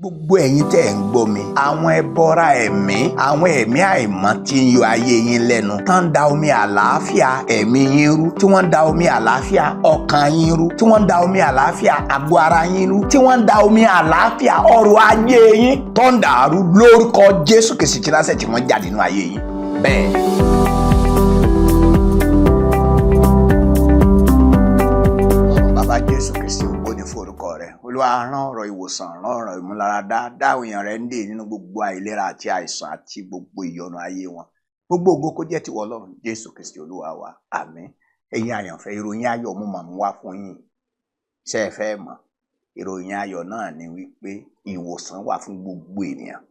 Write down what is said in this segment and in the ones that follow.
Gbogbo ẹ̀yin tẹ́ ẹ̀ ń gbọ́ mi, àwọn ẹbọra ẹ̀mí, àwọn ẹ̀mí àìmọ́ tí ń yọ ayé yín lẹ́nu, tán ń da omi àlàáfíà ẹ̀mí yín rú, tí wọ́n ń da omi àlàáfíà ọkàn yín rú, tí wọ́n ń da omi àlàáfíà àgọ́ ara yín rú, tí wọ́n ń da omi àlàáfíà ọrọ̀ ajé yín tó ń dàrú lórúkọ Jésù Kristi tí Násárẹ́tì, tí wọ́n jáde nínú ayé yín bẹ́ẹ̀. Bàbá Jésù Kristi, ògo ni fún orúkọ rẹ. Olúwa, rán ọ̀rọ̀ ìwòsàn, rán ọ̀rọ̀ ìmúláradá, dáhùn èèyàn rẹ ń dè nínú gbogbo àìlera àti àìsàn àti gbogbo ìyọnu ayé wọn. Gbogbo ògo kó jẹ́ tìwọ Ọlọ́run. Jésù Kristi Olúwa wa, àmín. Ẹ̀yin àyànfẹ́, ìròyìn ayọ̀ mo mà mú wá fún yín. Ṣé ẹ fẹ́ mọ̀? Ìròyìn ayọ̀ náà ni wípé ìwòsàn wà fún gbogbo ènìyàn.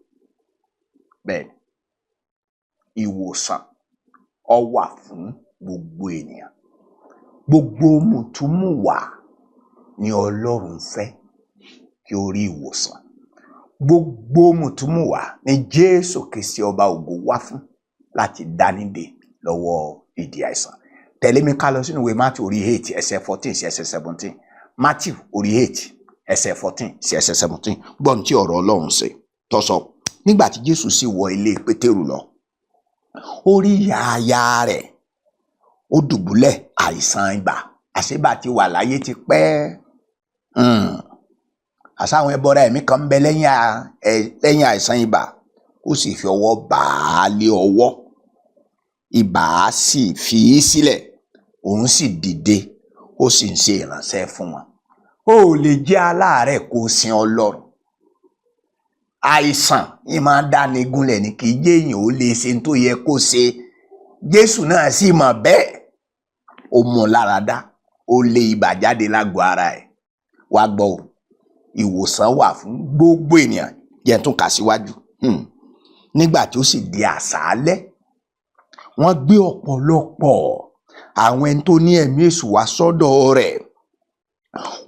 Bẹ́ẹ̀ ni, ìwòsàn ó wà fún gbogbo ènìyàn. Gbogbo mùtúmùwà ni Ọlọ́run fẹ́ kí ó rí ìwòsàn. Gbogbo mùtúmùwà ni Jésù Kristi ọba ògo wá fún láti dánidè lọ́wọ́ ìdí àìsàn. Tẹ̀lé mi ká lọ sínú ìwé Matthew orí 8 ẹsẹ̀ 14 sí ẹsẹ̀ 17. Matthew orí 8 ẹsẹ̀ 14 sí ẹsẹ̀ 17. Gbọ́n tí ọ̀rọ̀ Ọlọ́run ṣe tó sọ. Nígbà tí Jésù sì wọ ilé Pétérù lọ, ó rí ìyá aya rẹ̀, ó dùbúlẹ̀ àìsàn ibà. Àṣebà ti wà láyé ti pẹ́. Àṣà àwọn ẹbọra ẹ̀mí kan ń bẹ lẹ́yìn àìsàn ibà. Ó sì fi ọwọ́ bà á lé ọwọ́, ibà á sì fi í sílẹ̀, òun sì dìde, ó sì ń ṣe ìránṣẹ́ fún wọn. Ó lè jẹ́ aláàárẹ̀ kó sin Ọlọ́run. Àìsàn yìí máa ń dáni gúnlẹ̀ ni, kì í jẹ́ èèyàn ó lè ṣe tó yẹ kó ṣe. Jésù náà sì mọ̀ bẹ́ẹ̀, ó mú un lára dá, ó lé ibà jáde lágọ̀ọ́ ara ẹ̀. Wá gbọ́ o, ìwòsàn wà fún gbogbo ènìyàn. Jẹ́ n tún kà síwájú. Nígbà tí ó sì di àṣálẹ́, wọ́n gbé ọ̀pọ̀lọpọ̀ àwọn ẹni tó ní ẹ̀mí èṣù wá sọ́dọ̀ rẹ̀.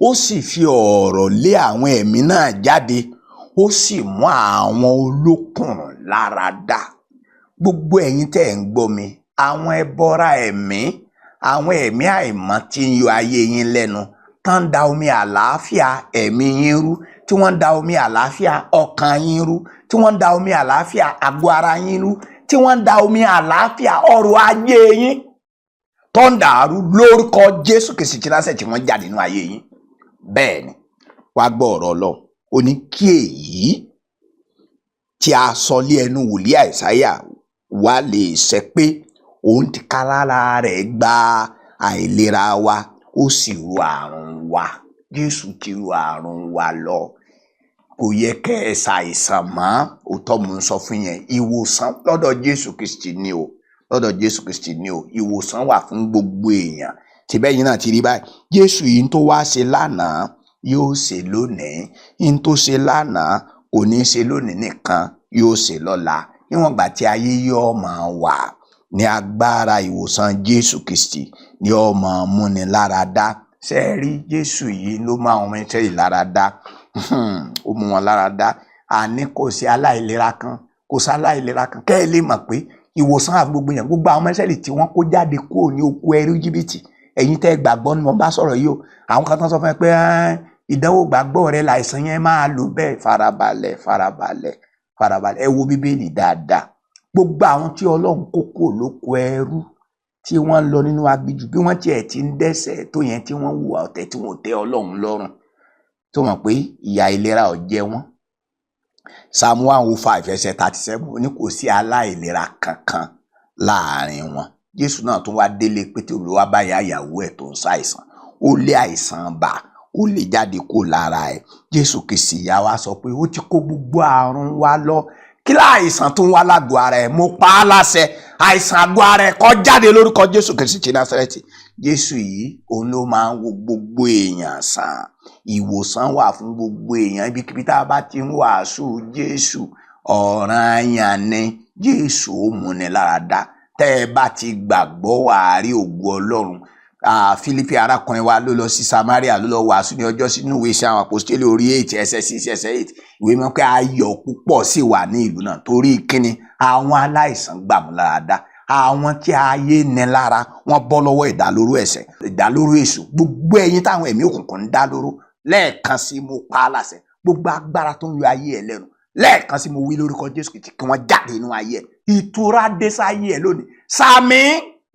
Ó sì fi ọ̀rọ̀ lé àwọn ẹ̀mí náà jáde, ó sì mú àwọn olókùnrùn lára dá. Gbogbo ẹ̀yin tẹ́ ẹ̀ ń gbọ́ mi, àwọn ẹbọra ẹ̀mí, àwọn ẹ̀mí àìmọ́ tí ń yọ ayé yín lẹ́nu, tán ń da omi àlàáfíà ẹ̀mí yín rú, tí wọ́n ń da omi àlàáfíà ọkàn yín rú, tí wọ́n ń da omi àlàáfíà àgọ́ ara yín rú, tí wọ́n ń da omi àlàáfíà ọrọ̀ ajé yín tó ń dàrú lórúkọ Jésù Kristi tí Násárẹ́tì, tí wọ́n jáde nínú ayé yín. Bẹ́ẹ̀ ni, wàá gbọ́ ọ̀rọ̀ Ọlọ́run. Ó ní kí èyí tí a sọ lé ẹnu wòlíì Àìsáyà wá lè ṣẹ pé òun ti ká lára rẹ̀ gba àìlera wa, ó sì ru àrùn wa. Jésù ti ru àrùn wa lọ. Kò yẹ kẹ́ ẹ ṣàìsàn mọ́. Òótọ́ mo ń sọ fún yẹn. Ìwòsàn lọ́dọ̀ Jésù Kristi ni o, lọ́dọ̀ Jésù Kristi ni o. Ìwòsàn wà fún gbogbo èèyàn. Tìbẹ́ yìí náà ti rí báyìí, Jésù yìí tó wá ṣe lánàá yóò ṣe lónìí. Yìí tó ṣe lánàá kò ní ṣe lónìí nìkan, yóò ṣe lọ́la. Níwọ̀n ìgbà tí ayé yóò máa wà ní agbára ìwòsàn Jésù Kristi ni ó máa múni lára dá. Ṣé ẹ rí Jésù yìí ló máa ọmọ Ísírẹ́lì lára dá? Ó mú wọn lára dá. Àní kò sí aláìlera kan, kò sí aláìlera kan. Kẹ́ ẹ lè mọ̀ pé ìwòsàn àfi gbogbo èèyàn. Gbogbo àwọn ọmọ Ísírẹ́lì tí wọ́n kó jáde kúrò ní oko ẹrú Íjíbítì, ẹ̀yin tẹ́ gbàgbọ́ ni mo bá sọ̀rọ̀ yìí o. Àwọn kan tó sọ fún ẹ pé ìdánwò gbàgbọ́ rẹ láìsàn yẹn máa lò bẹ́ẹ̀. Farabalẹ̀, farabalẹ̀, farabalẹ̀. Ẹ wo Bíbélì dáadáa. Gbogbo àwọn tí Ọlọ́run kó kúrò lóko ẹrú tí wọ́n ń lọ nínú aginjù, bí wọ́n tiẹ̀ ti ń dẹ́ṣẹ̀ tó yẹn, tí wọ́n hùwà ọ̀tẹ̀ tí wọ́n ò tẹ́ Ọlọ́run lọ́rùn, tó mọ̀ pé ìyà ìlera ò jẹ wọ́n. Psalm 105 ẹsẹ̀ 37, ó ní kò sí aláìlera kankan láàrin wọn. Jésù náà tún wá délé Pétérù, ló wá bá ìyá ìyàwó ẹ̀ tó ń ṣàìsàn. Ó lé àìsàn bà, ó lè jáde kó lára ẹ̀. Jésù Kristi ìyá wa sọ pé ó ti kó gbogbo àrùn wa lọ. Kí láìsàn tó ń wá lágọ̀ọ́ ara ẹ̀? Mo pa á láṣẹ, àìsàn àgọ́ ara ẹ̀ kó jáde lórúkọ Jésù Kristi ti Násárẹ́tì. Jésù yìí òun ló máa ń wo gbogbo èèyàn sàn. Ìwòsàn wà fún gbogbo èèyàn. Ibikíbi tá a bá ti ń wàásù Jésù, ọ̀ranyàn ni Jésù ó múni lára dá. Tẹ́ ẹ bá ti gbàgbọ́, wàá rí ògo Ọlọ́run. Fílípì arákùnrin wa ló lọ sí Samaria, ló lọ wàásù ní ọjọ́ sínú ìwé Iṣẹ́ Àwọn Àpọ́stélì orí 8 ẹsẹ̀ 6 ẹsẹ̀ 8. Ìwé mọ́ pé ayọ̀ púpọ̀ sì wà ní ìlú náà. Torí kíni? Àwọn aláìsàn gbàmúláradá, àwọn tí ayé ní lára wọ́n bọ́ lọ́wọ́ ìdálóró ẹ̀ṣẹ̀, ìdálóró èṣù. Gbogbo ẹ̀yin táwọn ẹ̀mí òkùnkùn ń dá lóró, lẹ́ẹ̀kan sí mo pa á láṣẹ, Gbogbo agbára tó ń yọ ayé ẹ lẹ́nu, lẹ́ẹ̀kan sí mo wí lórúkọ Jésù Kristi, kí wọ́n jáde nínú ayé ẹ. Ìtura dé sáyé ẹ lónìí. Sàmì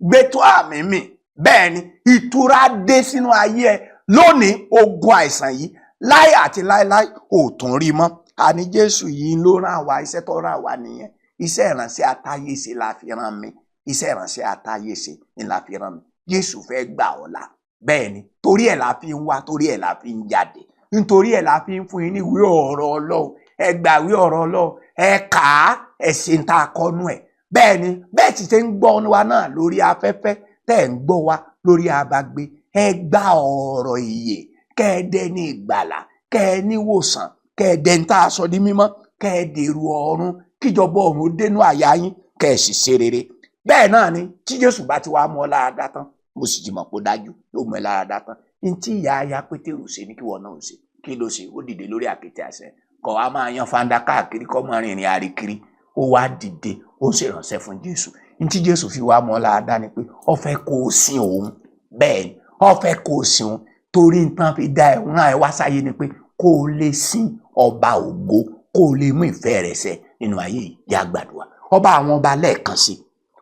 gbẹtọ àmì mi. Bẹ́ẹ̀ ni, ìtura dé sínú ayé ẹ lónìí. Ogun àìsàn yìí, láé àti láéláé, ò tún rí mọ́. Àní Jésù yìí ló rán wa, iṣẹ́ tó rán wa nìyẹn. Iṣẹ́ ìránṣẹ́ àtayéṣe la fi rán mi. Iṣẹ́ ìránṣẹ́ àtayéṣe ni la fi rán mi. Jésù fẹ́ gbà ọ́ là. Bẹ́ẹ̀ ni, torí ẹ̀ la fi ń wá, torí ẹ̀ la fi ń jáde, nítorí ẹ̀ la fi ń fún yín ní ìwé ọ̀rọ̀ Ọlọ́run. Ẹ gbà ìwé ọ̀rọ̀ Ọlọ́run, ẹ kà á, ẹ ṣe ń ta akọ́nú ẹ̀. Bẹ́ẹ̀ ni, bẹ́ẹ̀ sì ṣe ń gbọ́ wa náà lórí afẹ́fẹ́, tẹ́ ẹ̀ ń gbọ́ wa lórí abagbe, ẹ gba ọ̀rọ̀ ìyè, kẹ́ ẹ dẹ́ ní ìgbàlà, kẹ́ ẹ níwòsàn, kẹ́ ẹ dẹ́ ń tá a sọ di mímọ́, kẹ́ ẹ dèrò ọ̀run, kíjọba ọ̀run dénú àyà yín, kẹ́ ẹ sì ṣe rere. Bẹ́ẹ̀ náà ni, tí Jésù bá ti wá mú ọ lára dá tán, mo sì ti mọ̀ pé ó dájú yóò mú ẹ lára dá tán, ní tí ìyá aya Pétérù ṣe ní kí wọn náà ṣe. Kí ló ṣe? Ó dìde lórí àkéte àṣẹ kọ wa máa yan fanda káàkiri, kọ́ máa rìnrìn àríkiri. Ó wá dìde, ó ṣèrànṣẹ́ fún Jésù. Ní tí Jésù fi wá mọ́ lára dá ni pé ó fẹ́ kó o sin òun. Bẹ́ẹ̀ ni, ó fẹ́ kó o sin òun, torí nǹkan fi dá ẹ rán ẹ wá sáyé ni pé kó o lè sin ọba ògo, kó o lè mú ìfẹ́ rẹ̀ ṣẹ nínú ayé yìí. Yá, gbàdúrà. Ọba àwọn ọba, lẹ́ẹ̀kan sí,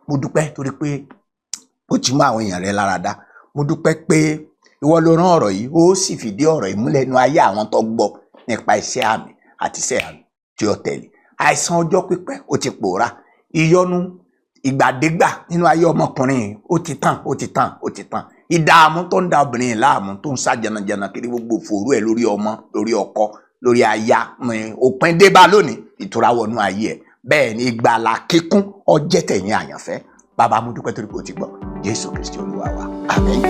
mo dúpẹ́ torí pé ó ti mú àwọn èèyàn rẹ lára dá. Mo dúpẹ́ pé ìwọ ló rán ọ̀rọ̀ yìí, ó sì fìdí ọ̀rọ̀ yìí múlẹ̀ nínú ayé àwọn tó gbọ́ nípa iṣẹ́ àmì àti iṣẹ́ àmì tí ó tẹ̀lé. Àìsàn ọjọ́ pípẹ́, ó ti pòórá. Ìyọnu ìgbàdégbà nínú ayé ọmọkùnrin yìí, ó ti tán, ó ti tán, ó ti tán. Ìdààmú tó ń da obìnrin yìí láàmú, tó ń sá jẹnajẹna kiri, gbogbo fòrú ẹ lórí ọmọ, lórí ọkọ, lórí aya, òpin dé bá lónìí. Ìtura wọnú ayé ẹ. Bẹ́ẹ̀ ni, ìgbàlà kíkún ọjẹ́ tẹ̀yìn àyànfẹ́. Bàbá, mo dúpẹ́ torí pé o ti gbọ́. Jésù Kristi Olúwa wa, àmín.